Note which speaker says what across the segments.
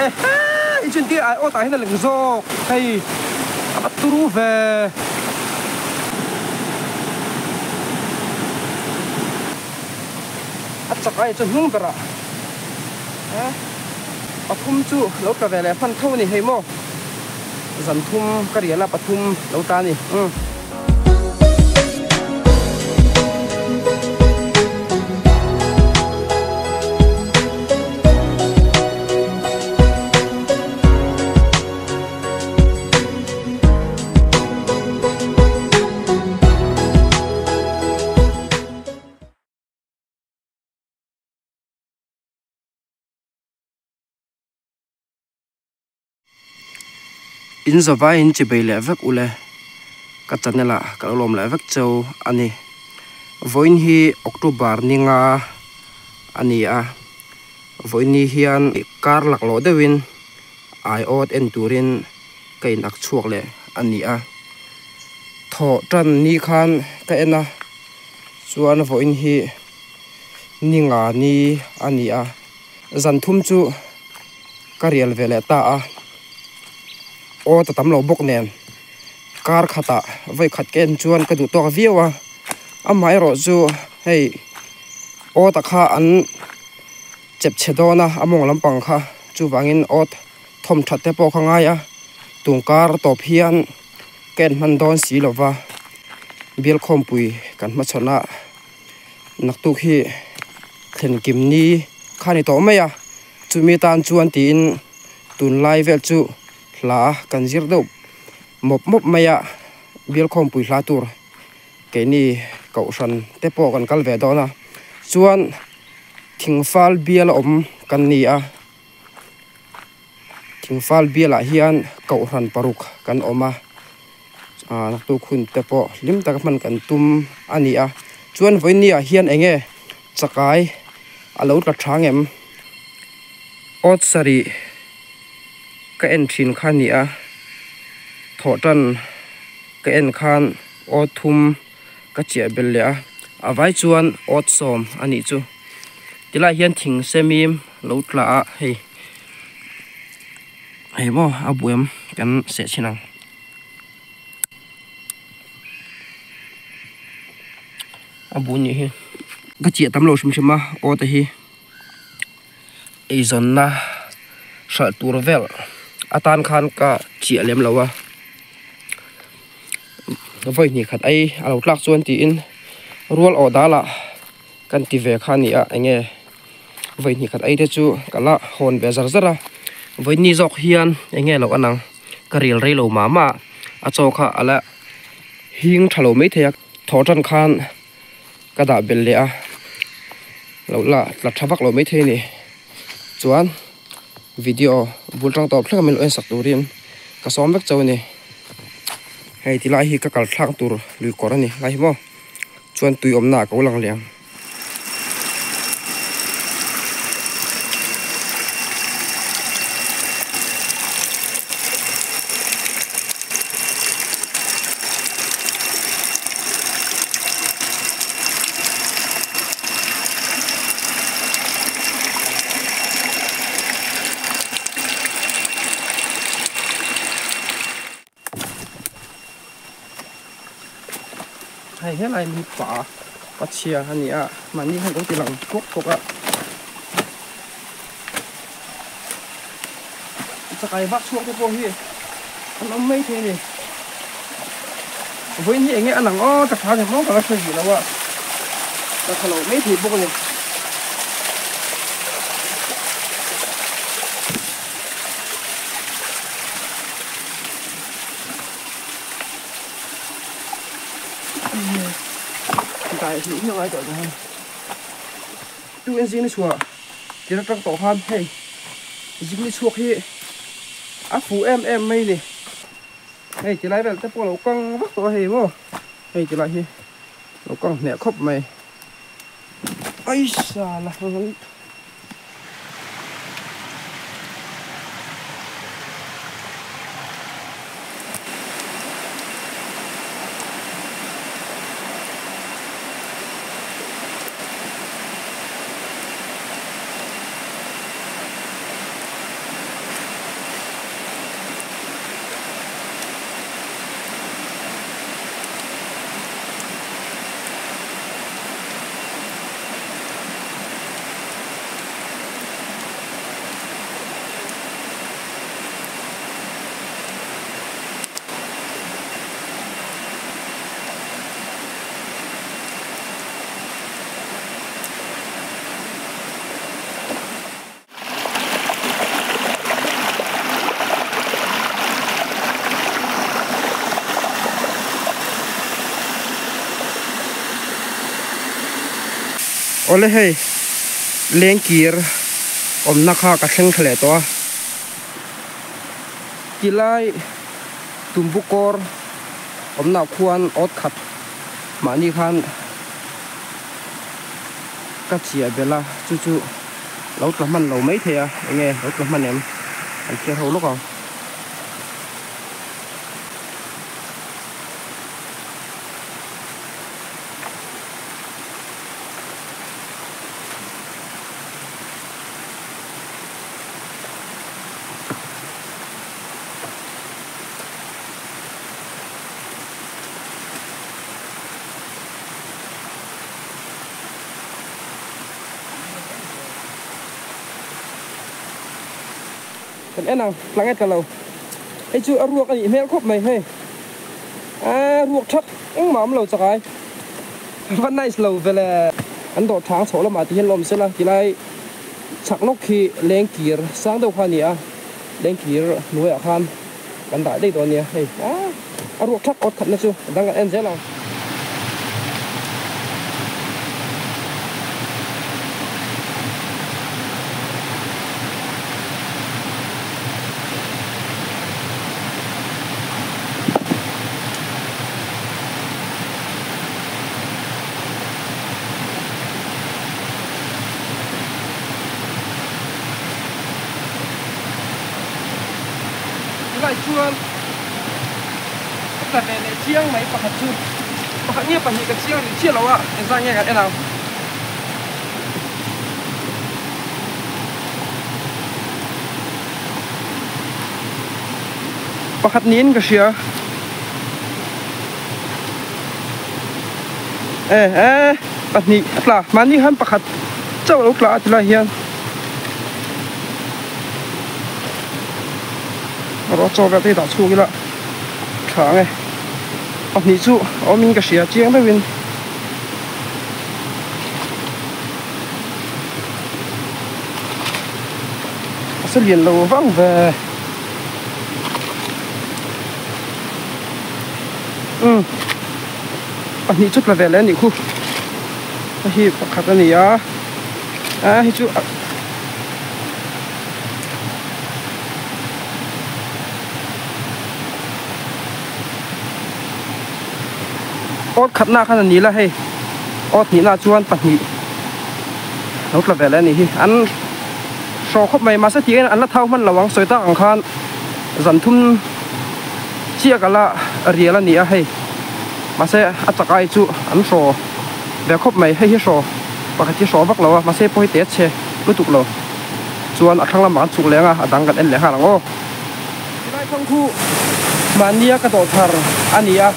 Speaker 1: Ehe i chin tir ai awt ah hian a leng zawk hei a va turu ve. A chak ai chu hnung berah eh pathum chu lo tla ve leh hman tho a ni hei maw zan thum ka rial a pathum lo tla a ni umm. In zawai in chibei leh vek ule ka channel ah ka lo lawm leh vek cheu a ni vawiin hi October ni nga a ni a vawiin ni hian kar laklawh deuhin aiawt en turin ka in ak chhuak leh a ni a thawh tan ni khan ka en a chuan vawiin hi ni nga ni a ni a zan thum chu ka rial ve leh ta a aw ta tam lo bawk nen kar khatah vawi khat ka en chuan ka duh tawk viau a amaherawh chu hei aw ta kha an chep chhe dawn a a mawng lampang kha chuvangin aw thawm that te pawh kha ngai a tungkar tawp hian ka en hman dawn si lo va bial khawmpui kan hmachhawn a naktuk hi thlen kim ni kha ni tawh mai a chumi tan chuan tiin tunlai vel chu hla kan zir deuh mawp mawp mai a bial khawmpui hla tur keini kohhran te pawh kan kal ve dawn a chuan thingfal bial a awm kan ni a. Thingfal bialah hian kohhran paruk kan awm a ah naktuk hun te pawh hlim taka hman kan tum a ni a chuan vawiin ah hian eng nge chakai a lo tla tha ngem awt sarih ka en thin kha a ni a thawh tan ka en khan awt thum ka chiah belh leh a a vai chuan awt sawm a nih chu tilai hian thing semim lo tla a hei hei maw a buaim kan seh chhin ang a bu nih hi ka chiah tam lo hrim hrim a aw te hi eizawnna hralh tur vel atan khan ka chiah lem lo a. Vawi hnih khat ai a lo tlak chuan tiin rual awh dal ah kan ti ve kha a ni a eng nge vawi hnih khat ai te chu ka la hawn ve zar zar a vawi ni zawk hian eng nge loh a nang ka ril rei lo mah mah a chaw kha a la hing tha lo maithei a thawh tan khan ka dah belh leh a lo la tla tha vak lo maithei a ni chuan. Video bul tang tawp thleng a min lo en sak turin ka sawm vek chauh a ni hei ti lai hi ka kal thlak tur lui kawr a ni lai hi maw chuan tui awmna ah ka u lang leh ang. Hei helai mi pa pachhia a ni a mahni hian kan ti lang thuak thuak a chakai vak chhuak te pawh hi an awm mai thei a ni vawiin hi enge a lang aw ka tha ngemaw ka la hre rih lo a ka tha lo mai thei bawk a ni. Dai hnih hi a ngai tawh ang hei tu en zing ni chhuah tir atang tawh khan hei zing ni chhuak hi a fuh em em mai ni hei ti lai vel te pawh a lo kang vak tawh a hei maw hei ti lai hi a lo kang hneh khawp mai aisa la. Awle hei lengkir awmna kha ka thleng thla leh tawh a. Tilai tumbu kawr awmna khuan awt khat mahni khan ka chiah belh a, chu chu lo tla hman lo mai thei a, enge lo tla hman em an hriat ho lawk ang. Kan en ang tlang e tla lo hei chu a ruak a nih hmel khawp mai hei a ruak thak engmah awm lo chakai va nice lo vele an dawh thang chhoh lamah ti hian lawm sela tilai chhak lawk khi lengkir sang deuh kha a ni a lengkir hnuaiah khan kan dah daih dawn nia hei a ruak thak awt khatna chu a dang kan en zel ang. Tunah chuan ka tla ve leh chiang mai pakhat chu pakhat nge pahnih ka chiang rih chiah lo a engzah nge kan en ang. Pakhat niin ka hria e e pahnih a tla mahni khan pakhat chauh a lo tla a tilai hian. Rawh chaw vel te hi dah chhuk ila tha ang e pahnih chu a awmin ka hria chiang deuhin a se lian lo vang ve umm pahnih chu tla ve leh a nih khu hei hi pakhat a ni a a hei chu Awt khatna khan a ni la hei awt hnihna chuan pahnih lo tla ve leh a nih hi an hraw khawp mai mahse tih an la thau hman lo ang sawi tak ang khan zan thum chiah ka la rial a ni a hei mahse a chak ai chu an hraw ve khawp mai hei hi hraw pakhat hi hraw vak lo a mahse pawh hi te chhe lutuk lo. Chuan a thlang lamah an chhuk leng a, a dang kan en leh nghal ang aw. Tilai thang khu mahnia ka dawh thar a ni a,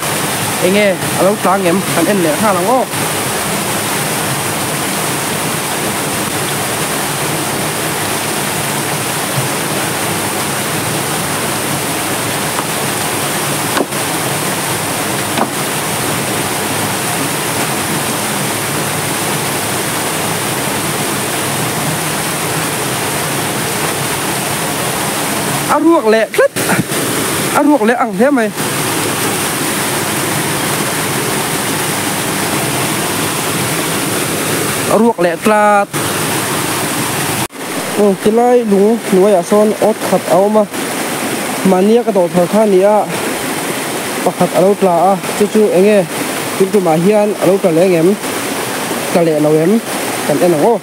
Speaker 1: enge a lo tlang em kan en leh nghal ang aw. A ruak leh tlat a ruak leh ang hle mai. A ruak leh tlat. Aw tilai lung hnuaiah sawn awt khat a awm a mahnia ka dawh thar kha a ni a pakhat a lo tla a chu chu eng nge tun tumah hian a lo tla leh ang em tla leh lo em kan en ang aw.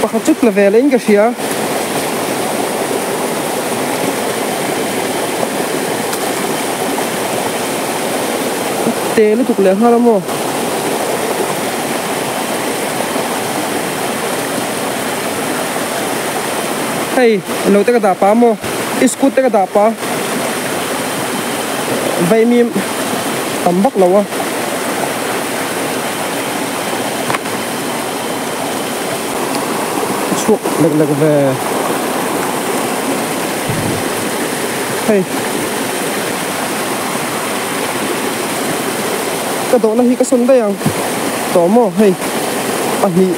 Speaker 1: Pakhat chu tla ve leh in ka hria. Te lutuk leh nghal a maw. Hei lo te ka dah pah maw iskut te ka dah pah vaimim tam vak lo a. chhuak lek lek ve hei ka dawhna hi ka sawn daih ang tawh maw hei pahnih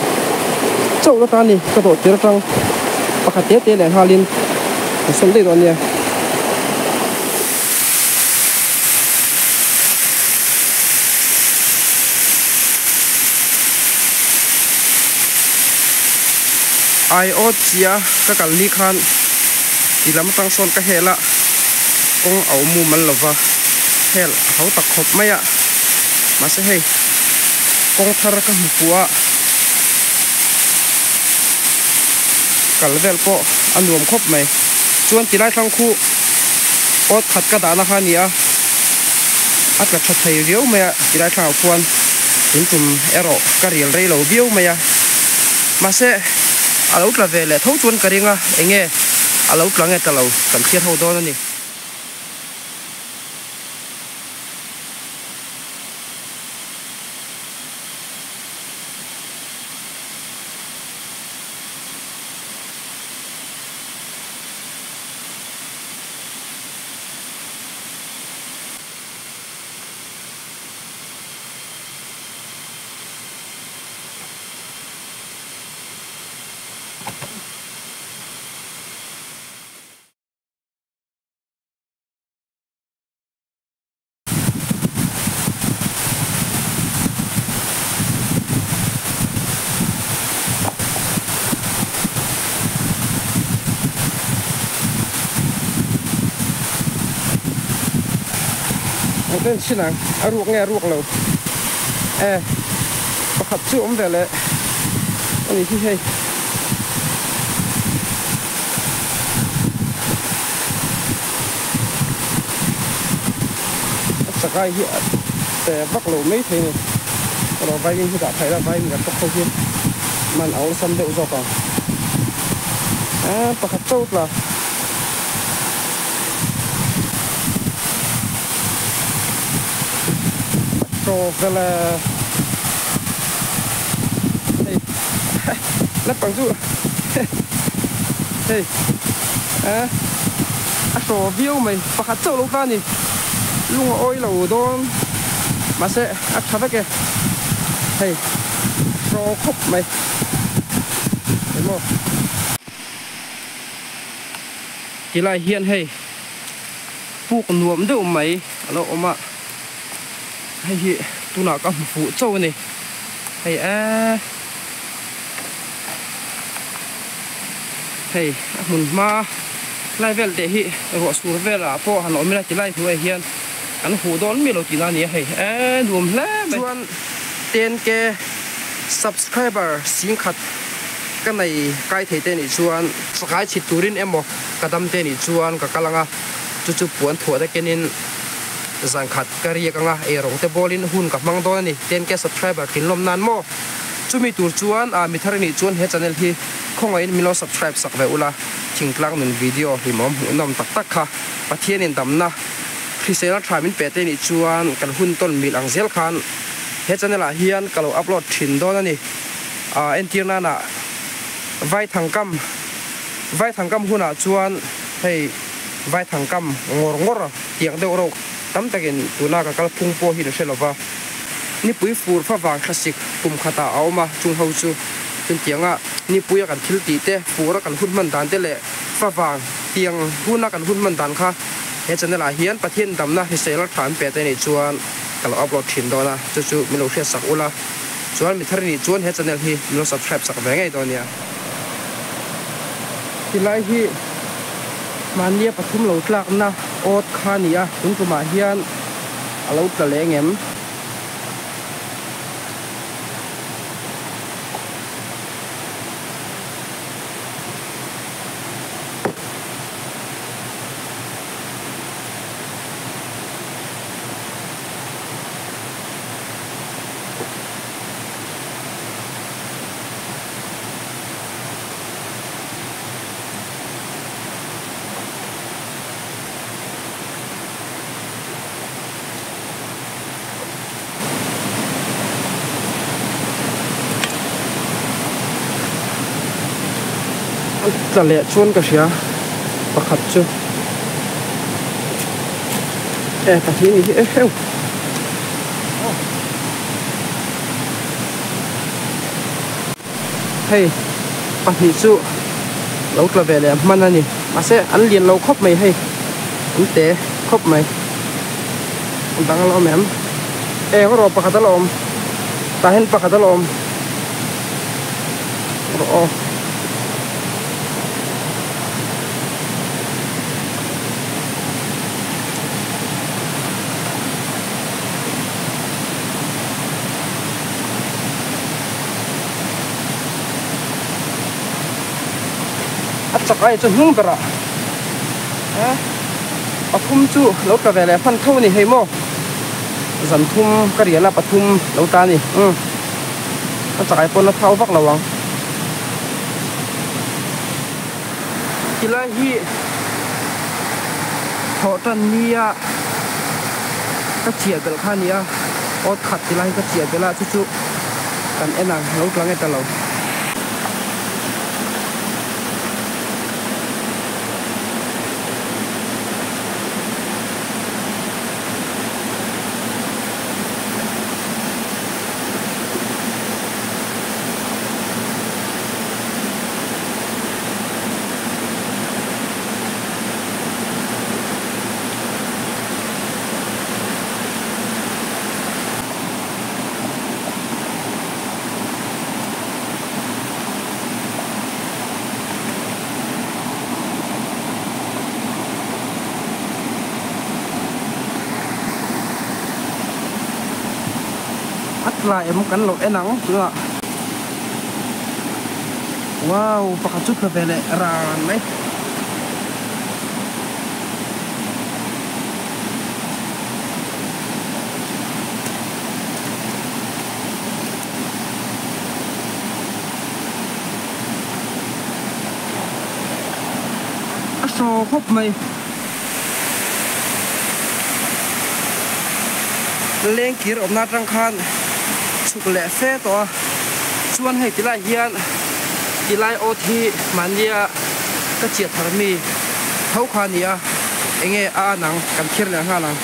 Speaker 1: chauh la ta a ni ka dawh tir atang pakhat te te leh nghalin ka sawn daih dawn nia. Aiawt tia ka kal ni khan ti lam atang sawn ka hel a kawng a awm mumal lova hel a hau tak khawp mai a mahse hei kawng thar ka hmu fuh a kal vel pawh a nuam khawp mai chuan ti lai thlang khu awt khat ka dahna kha a ni a a tla tha thei viau mai a ti lai thlangah khuan tun tum erawh ka rial rei lo viau mai a mahse a lo tla ve leh tho chuan ka ring a eng nge a lo tla nge tla lo kan thlir ho dawn a ni. Engtin chin ang a ruak nge a ruak lo e pakhat chu awm ve leh a ni hi hei. A chakai hi a te vak lo mai thei a ni erawh vaiin hi dah theih la vaiin kan tawk ho hi man a awlsam deuh zawk ang eee pakhat chauh tla. Chaw vel e hei naupang chu hei eh a hraw viau mai pakhat chauh lo ta a ni lung a awi lo dawn mahse a tha vek e hei hraw khawp mai emaw. Tilai hian hei puk nuam deuh mai a lo awm a hei hi tunah ka hmu fuh chauh a ni hei eee hei a hmun hma lai vel teh hi ruah sur velah pawh han awm ila tilai hnuaiah hian kan huh dawn miah lo tihna a ni a hei eee nuam hle mai chuan 10k subscriber singkhat ka nei kai thei te nih chuan Sakai chhit turin emaw ka dam te nih chuan ka kal anga chu chu puan thuah te kenin zan khat ka riak anga eirawng te bawlin hun ka hmang dawn a ni. 10K subscriber tlinlawm nan maw? Chumi tur chuan a mi thar nih chuan he channel hi khawngaihin min lo subscribe sak ve ula, thingtlang nun video hlimawm hmuhnawm tak tak kha Pathianin damna hriselna tha min pe te nih chuan kan hun tawn mil ang zel khan he channel ah hian ka lo upload thin dawn a ni. Entir nana. Vaithangkam Vaithangkam hunah chuan hei Vaithangkam ngawr ngawr tiang deuh reuh tam takin tuna ka kalphung pawh hi na hre lova. Nipui fur fa vang thlasik kum khatah a awm a, chung ho chu chuntianga nipuia kan thil tih te, fura kan hun hman dan te leh fa vang tiang huna kan hun hman dan kha he channel ah hian Pathian damna hrisel tha an pe te nih chuan ka lo upload thin dawn a, chu chu min lo hriatsak ula. Chuan mi thar nih chuan he channel hi min lo subscribe sak ve ngei dawn nia. Tilai hi mahnia pathum lo tlakna awt kha a ni a, tun tumah hian a lo tla leh ngem. An tla leh chuan ka hria pakhat chu e pahnih ni hi eh heu. Hei pahnih chu lo tla ve leh hman a ni mahse an lian lo khawp mai hei an te khawp mai a dang a la awm em eng erawh pakhat a la awm tah hian pakhat a la awm rawh aw. A chak ai chu hnung berah eh pathum chu lo tla ve leh hman tho a ni hei maw zan thum ka rial a pathum lo tla a ni umm a chak ai pawn a thau vak lo ang tilai hi thawh tan nia ka chiah belh kha a ni a awt khat tilai hi ka chiah belh a chu chu kan en ang lo tla nge ta lo. A tla em kan lo en ang tunah wow pakhat chu tla ve leh ran mai. A hraw khawp mai. Lengkir awmna atang khan chhuk leh fe tawh a, chuan hei tilai hian tilai awt hi mahnia ka chiah thar mi tho kha a ni a, enge a an ang kan thlir leh nghal ang.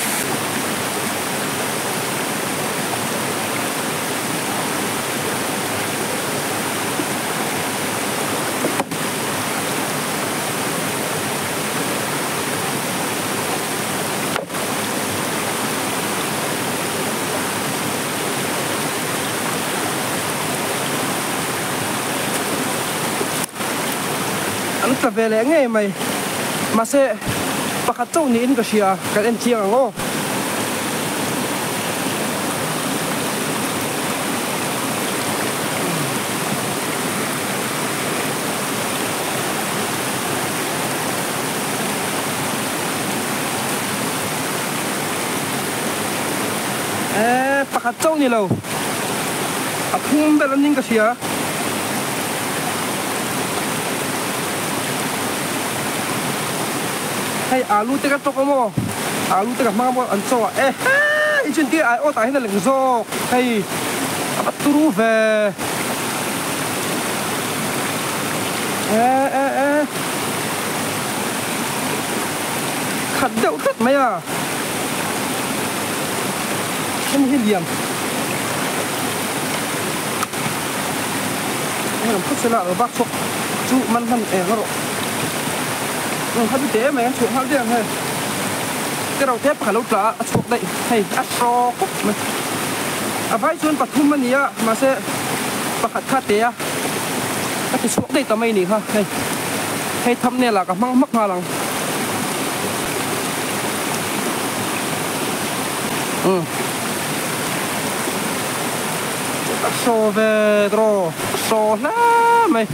Speaker 1: An tla ve leh ngei mai mahse pakhat chauh niin ka hria kan en chiang ang aw. Eee pakhat chauh ni lo a phum ber aning ka hria. Hei alu te ka tawk a maw alu te ka hmang a maw an chaw ah e hei chin tir ai awt ah hian a leng zawk hei a va turu ve e e e khat deuh tlat mai a hemi hi lian hei lam phawt sela a bak chhuak chu man hman eng erawh. Umm kha chu te mai an chhuah nghal daih ang hei te ro te pakhat lo tla a a chhuak daih hei a hraw khawp mai a vai chuan pathum a ni a mahse pakhat kha te a a ti chhuak daih ta mai nih kha hei hei thumbnail ah ka hmang hmak nghal ang umm a hraw ve tawh a hraw hle mai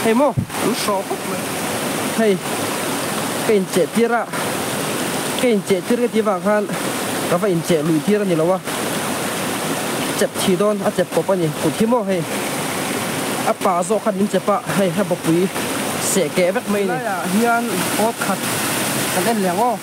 Speaker 1: hei maw an hraw khawp mai. Hei ka incheh tir a, ka incheh tir ka tih avang khan ka va incheh luih tir a ni lo a, chep thi dawn a chep pawp a ni kut hi maw hei a pa zawk khan min chep a hei a bawpui seh keh vek mai a ni. Helaiah hian awt khat kan en leh ang aw.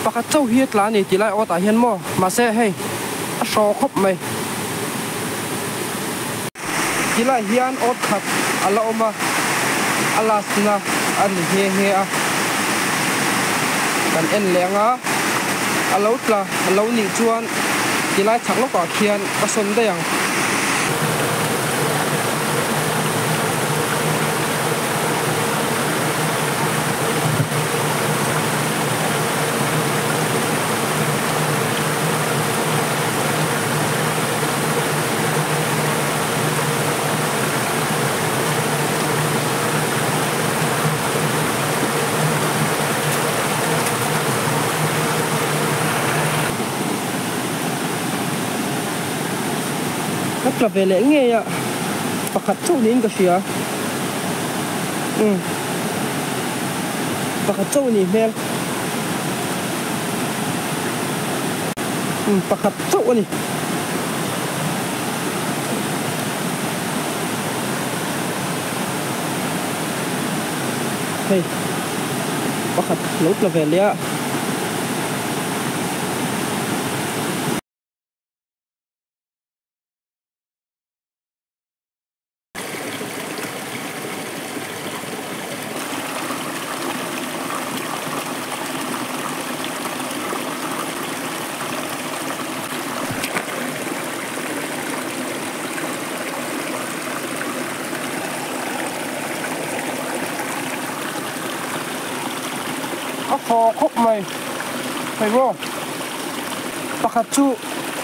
Speaker 1: Pakhat chauh hi a tla a ni tih lai awt ah hian maw mahse hei a hraw khawp mai. Ti lai hian awt khat a la awm a, a last na a ni nghe nghe a. Kan en leh ang a, a lo tla a lo nih chuan ti lai chhak lawkah khian ka sawn daih ang. Ka tla ve leh ngei a, pakhat chauh niin ka hria. Umm pakhat chauh a nih hmel. Umm pakhat chauh a ni. Hei pakhat lo tla ve leh a. A thaw khawp mai hei maw pakhat chu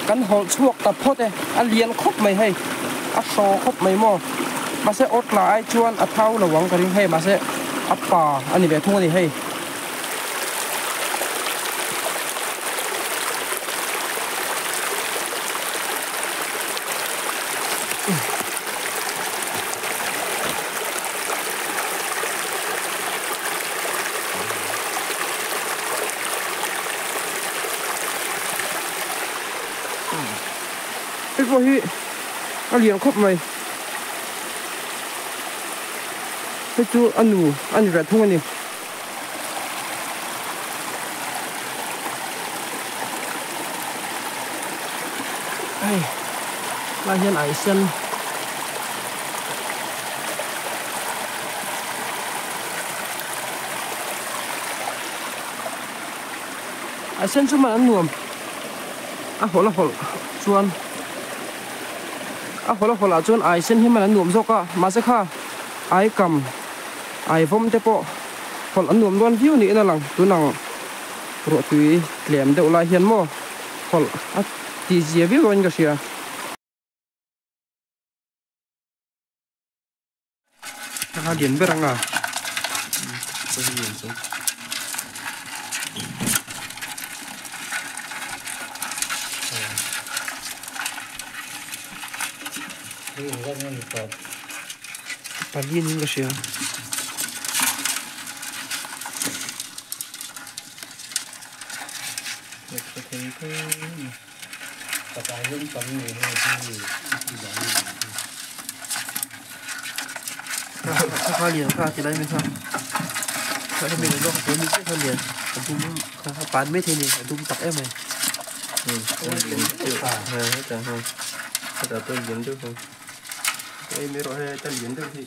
Speaker 1: kan hawlh chhuak ta phawt e a lian khawp mai hei a hraw khawp mai maw mahse awt la ai chuan a thau lo ang ka ring hei mahse a pa a ni ve thung a ni hei. Hei pawh hi a lian khawp mai hei chu a nu a ni ve thung a ni. Hei lai hian ai sen ai sen chu man an nuam a hawlh a hawlh chuan a hawlh a hawlh ah chuan ai sen hi man an nuam zawk a mahse kha ai kam ai vawm te pawh hawlh an nuam dawn viau niin a lang tunang ruahtui tlem deuh lai hian maw hawlh a tih zia viau dawn in ka hria. A lian ber ang a. Pali niin ka hria. Kha lian kha ti lai mai kha kha mi lawk te mi kha lian a dum kha kha pan mai thei ni a dum tak em mai ei mai rawh hei ta lian deuh hi